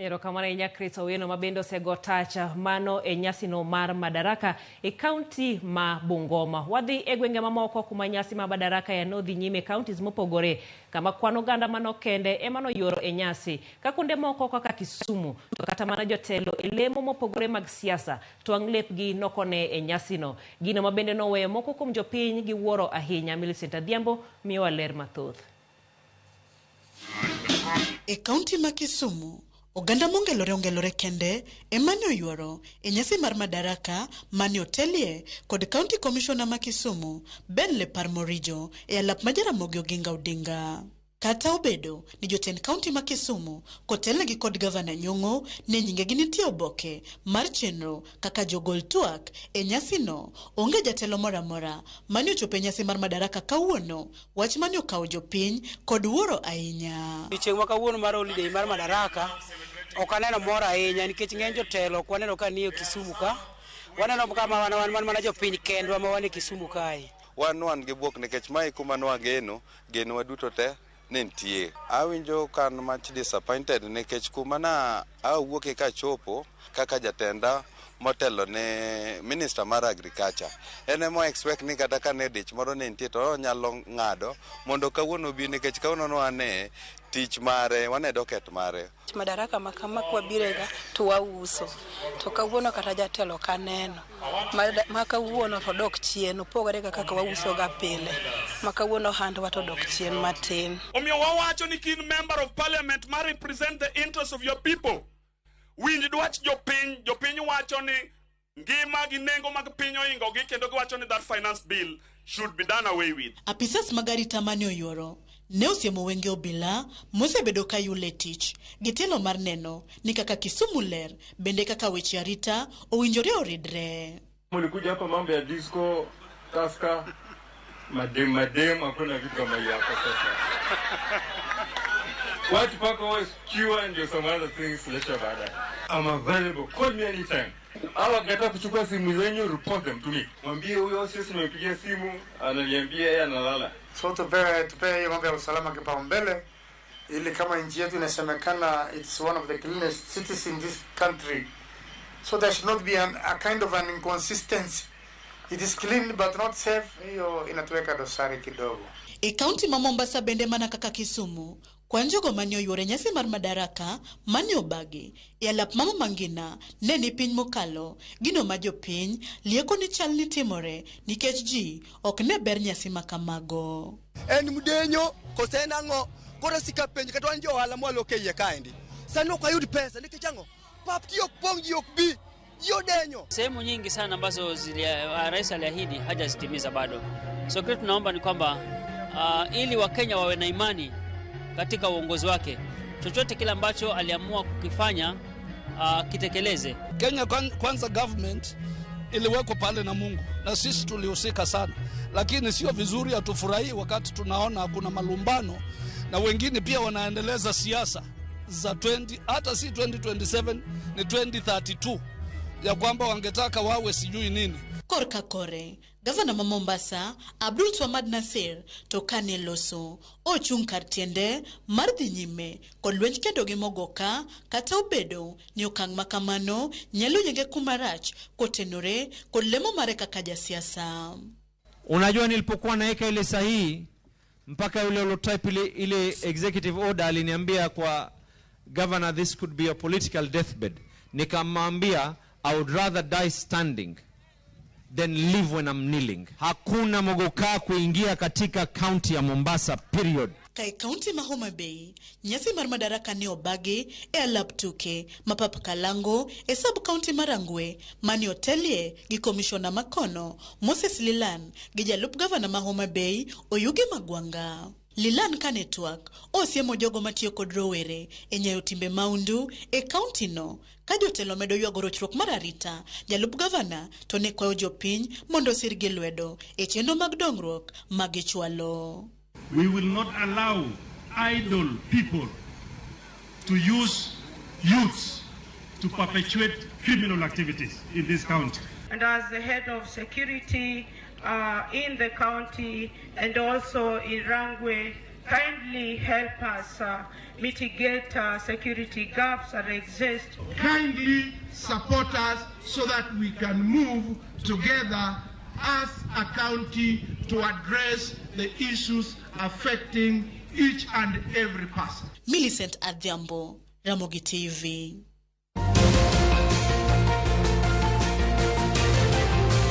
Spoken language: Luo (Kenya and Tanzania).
Erokamano ahinya Chris Owino ma bende osego tach mano e nyasino mar Madaraka e kaunti ma Bungoma. Wadhi e gwenge mamoko kuma nyasi ma Madaraka ya nodhi nyime e counties mopogore kama kwan oganda manok kende ema noyuoro e nyasi. Ka kuonde moko kaka Kisumu to kata mana jotelo e lemo mopogore mag siasa twang' lepgi nokone e nyasino. Gino ma bende noweyo moko kuom jopiny gi wuoro ahinya. Millicent Adhiambo miyowa ler mathoth. E kaunti ma Kisumu, oganda mongelore ongelore kende ema ne oyuoro e nyasi mar Madaraka mane otelie kod County Commissioner ma Kisumu Ben Lepar Morijo e alap ma Jaramogi Oginga Odinga. Kata obedo ni jotend kaunti ma Kisumu kotelnegi kod gavana Nyong'o ne nyingegi nitie oboke mar chenro kaka jogol twak e nyasino, onge jatelo moro amora mane ochopo e nyasi mar Madaraka kawuono, wach mane okawo jopiny kod wuoro ahinya. Odiochieng' ma kawuono mar holiday mar Madaraka ok aneno mor ahinya nikech ng'eny jotelo ok waneno ka nie Kisumu ka. Waneno ka wan wan mana jopiny kendwa ma wan e Kisumu kae. Wan gi bwok nikech mae kuma nwageno, genowa duto te ne nitie. Awinjo ka an much disappointed nikech kuma na awuoke kachopo kaka jatenda motelo ne minister mar agriculture. En ema expect ni kata ka ne dich moro ne nitie to onyalo ng'ado mondo kawuono obi nikech kawuono wane tich mare, wane docket mare. Madaraka ma kama kwabirega to wauso to kawuono kata jatelo ok aneno ma kawuono to odok chien opogore ga kaka wauso ga pile ma kawuono ohandwa to odok chien matin. Omiyo wawacho ni kin member of parliament ma represent the interests of your people. Winj dwach jopiny, jopiny wacho ni ngima gi nengo mag piny ohingogi kendo giwacho ni that finance bill should be done away with. Apisas mag arita mane oyuoro ne osiemo wenge obila mosebedo ka yule tich gi tielo mar neno ni kaka Kisumu ler bende kaka weche arita owinjore oridre. Mlikuja hapa mambo ya disco, Tusker, madem madem, hakuna kitu kama hiyo hapa sasa. Watu paka wawe secure ndio some other things later baadaye. I'm available. Call me anytime. Hawa wakikataa kuchukua simu zenyu, report them to me. Mwambie huyo sisi nimempigia simu, ananiambia yeye analala. So tupewe hiyo mambo ya usalama kipaumbele ili kama nchi yetu inasemekana it's one of the cleanest cities in this country. So there should not be a kind of an inconsistency. It is clean but not safe. Hiyo inatuweka dosari kidogo. E kaunti ma Mombasa bende mana kaka Kisumu, kwan jogo mane oyuoro e nyasi mar Madaraka mane obagi e alap ma Mama Ngina ne ni piny mokalo gino ma jopiny lieko ni chal ni timore nikech ji ok ne ber nyasi ma kamago. En mdenyo kose en ang'o? Koro sika penj kata wan jo ohala mwalok e iye kaendi. Sani ok wayud pesa nikech ang'o? Pap ti ok pong' ji ok bi. Ji odenyo. Sehemu nyingi sana ambazo rais aliahidi hajazitimiza bado. So kile tunaomba ni kwamba ili Wakenya wawe na imani katika uongozi wake, chochote kile ambacho aliamua kukifanya kitekeleze. Kenya kwanza government iliwekwa pale na Mungu na sisi tulihusika sana, lakini sio vizuri hatufurahii wakati tunaona kuna malumbano na wengine pia wanaendeleza siasa za 20, hata si 2027 ni 2032 ya kwamba wangetaka wawe sijui nini. Korka kore, gavana ma Mombasa Abdul Swamad Nasir to kane loso ochung' kar tiende mar dhi nyime kod lwenj kedo gi mogoka kata obedo ni okang' ma kamano nyalo yienge kuma rach kotenore kod lemo mare kaka jasiasa. Unajua, nilipokuwa naeka ile sahihi mpaka yule alotype ile executive order aliniambia kwa governor, this could be a political deathbed. Nikamwambia I would rather die standing than live when I'm kneeling. Hakuna mogoka kuingia katika county ya Mombasa, period. Ka e kaunti ma Homa Bay, nyasi mar Madaraka ne obagi e alap tuke ma Pap Kalango e sub county ma Rangwe mane otelie gi komishona makono Moses Lilan gi jalup gavana ma Homa Bay Oyugi Magwanga. Lilan kane twak osiemo jogo matiyo kod rowere e nyayo timbe maundu e kaunti no ka jotelo medo ywago rochruok mar arita. Jalup gavana to ne kwayo jopiny mondo osir gi lwedo e chenro mag dongruok magichwalo. We will not allow idle people to use youths to perpetuate criminal activities in this county. And as the head of security in the county and also in Rangwe, Kindly help us mitigate security gaps that exist. Kindly support us so that we can move together as a county to address the issues affecting each and every person. Millicent Adhiambo, Ramogi TV.